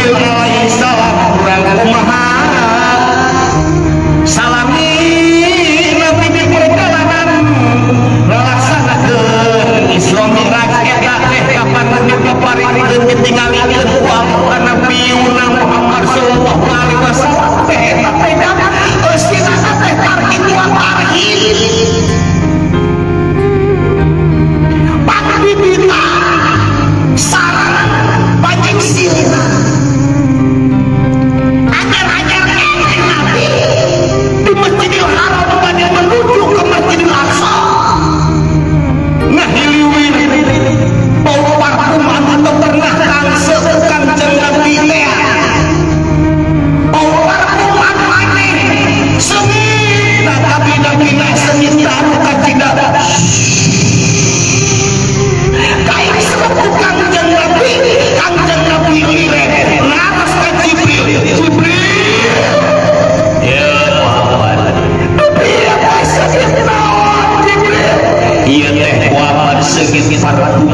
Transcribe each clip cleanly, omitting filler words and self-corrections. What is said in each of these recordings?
Jibril alaihi salam urang kumaha salami Nabi di perjalanan ngalaksanakeun Isra Mi'raj eta teh kapan dipaparinkeun ditingalikeun ku Allah Nabi Muhammad sallallahu alaihi wasallam teh eta teh eusina teh tarhib wa tarhib pangbibitan sareng panjang silina ajar-ajar keneh Nabi di Masjidil Haram bade menuju ke Masjidil Aqsa ngahiliwir bau parfum anu teu pernah kangseuh Kangjeng Nabi teh, bau parfum anu aneh seungit. Nah, nabi-nabina seungit anu kacida kain serep Kangjeng Nabi. Kangjeng Nabi lirek naros ka Jibril, "Jibril." Ya Muhammad. "Dupi apa seungit naon, Jibril?" Ieu teh Muhammad, seungit parfum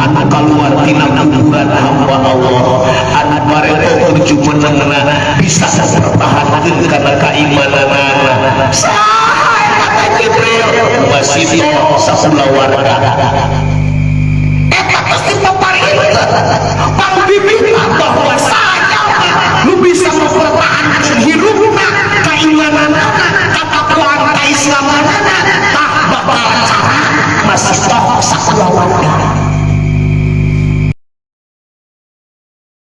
anu kaluar tina kuburan hamba Allah anu bareto jumenengna bisa mempertahankeun kana kaimananana. "Saha eta teh, Jibril?" Wasito sakulawarga. Eta pasti paparinkeun pangbibitan.